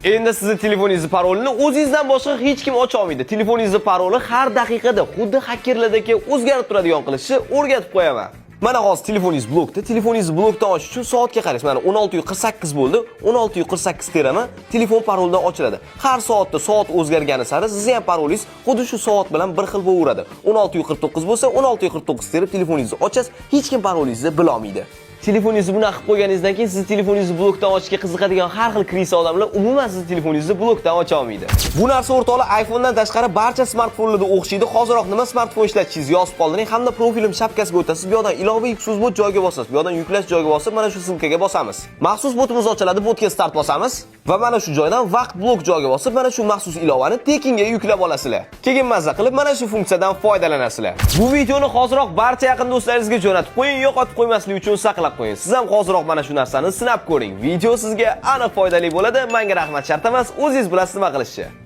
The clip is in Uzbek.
Endi sizni telefoningizni parolini o'zingizdan boshqa hech kim ocha olmaydi. Telefoningizni paroli har daqiqada xuddi xakerlardagi o'zgarib turadigan qilishni o'rgatib qo'yaman. Mana hozir telefoningiz blokda. Telefoningizni blokdan ochish uchun soatga qaraysiz. Mana 16:48 bo'ldi. 16:48 teraman, telefon paroldan ochiladi. Har soatda soat o'zgargani sari sizni ham parolingiz xuddi shu soat bilan bir xil bo'laveradi. 16:49 bo'lsa, 16:49 terib telefoningizni ochasiz, hech kim parolingizni bila olmaydi. Telefoningizni bunaqa qilib qo'yganingizdan keyin sizni telefoningizni blokdan ochishga qiziqadigan har xil крыса odamlar umuman sizni telefoningizni blokdan ocha olmaydi. Bu narsa, o'rtoqlar, iPhone'dan tashqari barcha smartfonlarda o'xshaydi. Hoziroq nima smartfon ishlatishingizni yozib qoldiring hamda profilim shapkasiga o'tasiz. Bu yoqdan ilova yuksiz bot joyiga bosasiz. Bu yoqdan yuklash joyiga bosib, mana shu ссылка ga bosamiz. Maxsus botimiz ochiladi, botga start bosamiz va mana shu joydan vaqt blok joyiga bosib, mana shu maxsus ilovani tekinga yuklab olasizlar. Keyin mazza qilib mana shu funksiyadan foydalanasizlar. Bu videoni hoziroq barcha yaqin do'stlaringizga jo'natib qo'ying, yo'qotib qo'ymaslik uchun saqlab qo'ying. Siz ham hoziroq mana shu narsani sinab ko'ring. Video sizga aniq foydali bo'ladi. Menga rahmat shart emas, o'zingiz bilasiz nima qilishni.